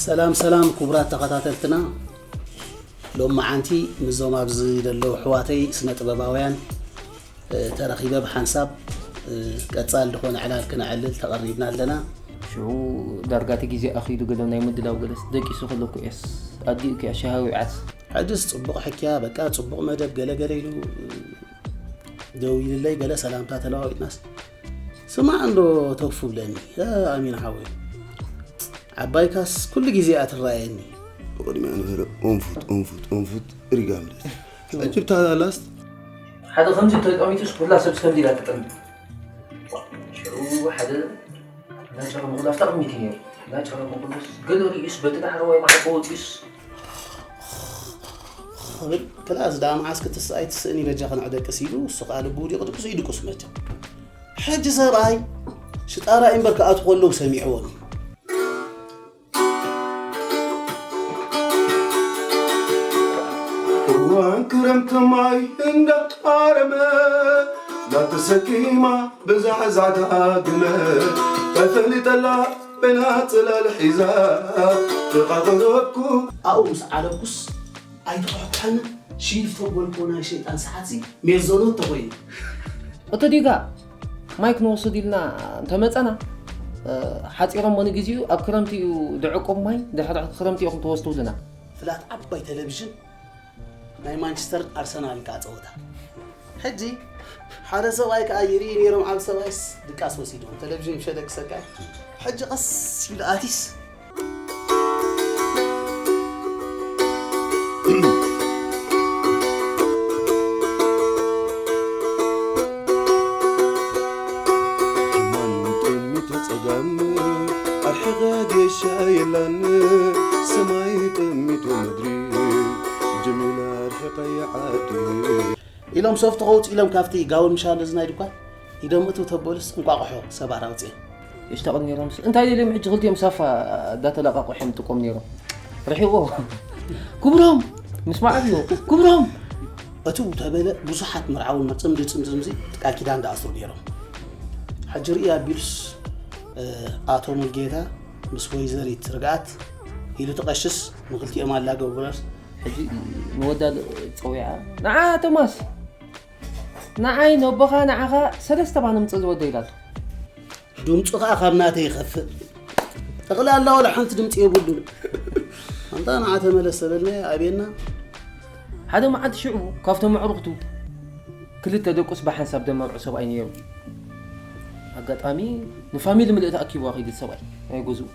ሰላም ሰላም ክቡራት ተኸታተልትና፣ ሎም መዓንቲ ምስዞም ኣብዚ ዘለዉ ኣሕዋተይ ስነ ጥበባውያን ተረኺበ ብሓንሳብ ቀጻል ዝኾነ ዕላል ክነዕልል ተቐሪብና ኣለና። ሽዑ ዳርጋ እቲ ግዜ ኣኺሉ ገለ ናይ ምድላው ገለስ ደቂሱ ከሎ ኩኤስ ኣዲኡ ኩያ ሻሃዊ ዓስ ሕጅስ ጽቡቕ ሕክያ በቃ ጽቡቕ መደብ ገለ ገለ ኢሉ ደው ኢልለይ ገለ ሰላምታ ተለዋዊጥናስ ስማዕ እንዶ ተፉ ብለኒ ኣሚን ሓወይ ዓባይካስ ኩሉ ግዜ እያ ትረኣየኒ። ብቕድሚያ ንበረ ኦንፉት ኦንፉት ኦንፉት ሪጋ ምለት ዕጅብታ ላስት ሓደ ከምዚ ተጠሚቱስ ኩላ ሰብ ከምዚ ኢላ ተጠምት ሽዑ ሓደ ናጨረሙ ኩላ ተቐሚቱ ነይሩ ናጨረሙ ኩሉስ ገለ ርእዩስ በቲ ዳሕረዋይ ማዕጾ ወፂኡስ ክብል ክላእ ዝዳ መዓስ ክትስኣይ ትስእኒ በጃ ከንዕደቅስ ኢሉ እሱ ከዓ ልቡ ውዲቑ ድቅሱ ይድቅሱ መቸም ሕጂ ሰብኣይ ሽጣራ እምበር ክኣትዉ ከለዉ ሰሚዕዎም እዩ እዋን ክረምቲ ማይ እንዳኣረመ ላተሰኪማ ብዛዕዛዕታ ግመ ተፈሊጠላ በና ጽላል ሒዛ ተቓቕረብኩ ኣብኡ ምስ ዓለኩስ ኣይተኸሕኩሓና ሽይፍ ተበልኮ ናይ ሸይጣን ሰዓትሲ ሜዞኖት ተኾይኑ እቲ ዲጋ ማይ ክንወስድ ኢልና እንተመፀና ሓፂሮሞ ንግዚኡ ኣብ ክረምቲ እዩ ድዕቁብ ማይ ድሕሪ ክረምቲ ኢኹም ተወስዱ ኢሉና ፍላት ዓባይ ቴሌቪዥን ናይ ማንቸስተር ኣርሰናል ከዓ ፀወታ ሕጂ ሓደ ሰብኣይ ከዓ ይርኢ ነይሮም ዓብ ሰብኣይስ ድቃስ ወሲዶም ቴሌቪዥን ሸደግ ሰቃይ ሕጂ ቀስ ኢሉ ኣቲስ ሕማን ጥሚት ጸጋም ኣርሕቐ ጌሻ የላን ሰማይ ጥሚቱ ምድሪ ጀሚላ ኣርሕቐ የዓዲ ኢሎም ሶፍቲ ከውፅኡ ኢሎም ካብቲ ጋውን ምሻል እዚ ናይ ድኳን ኢዶም እትው ተበሉስ እንቋቑሖ ሰባር ኣውፅኦም የሽተቕል ነይሮምስ እንታይ ደልዮም ሕጂ ክልቲኦም ሳፋ እንዳተለቃቑ እዮም ጥቆም ነይሮም ርሒቑ ክብሮም ምስ መዓት ክብሮም እቱ ተበለ ብዙሓት መርዓውን መፅምዲ ፅምፅምዚ ቃል ኪዳን ዳኣስሩ ነይሮም ሕጂ ርኢ ኣቢሉስ ኣቶ ሙልጌታ ምስ ወይዘሪት ርግኣት ኢሉ ተቐሽስ ንክልቲኦም ኣላገቡ ብረር ሕጂ ንወዳ ፀዊዓ ንዓ ቶማስ ንዓይ ነቦኻ ንዓኻ ሰለስተ ባነ ምፅእ ዝወደ ኢላቶ ድምፁ ከዓ ካብ ናተይ ይኸፍእ ጠቕላላ ዋላ ሓንቲ ድምፂ የብሉን ኣንታ ንዓ ተመለስ ተበልናዮ ኣቤና ሓደ መዓልቲ ሽዑ ካብቶም ኣዕሩኽቱ ክልተ ደቁስ ብሓንሳብ ደመርዑ ሰብኣይ ነይሩ ኣጋጣሚ ንፋሚሊ ምልእቲ ኣኪቡ ኣኺዱ ሰብኣይ ናይ ገዝኡ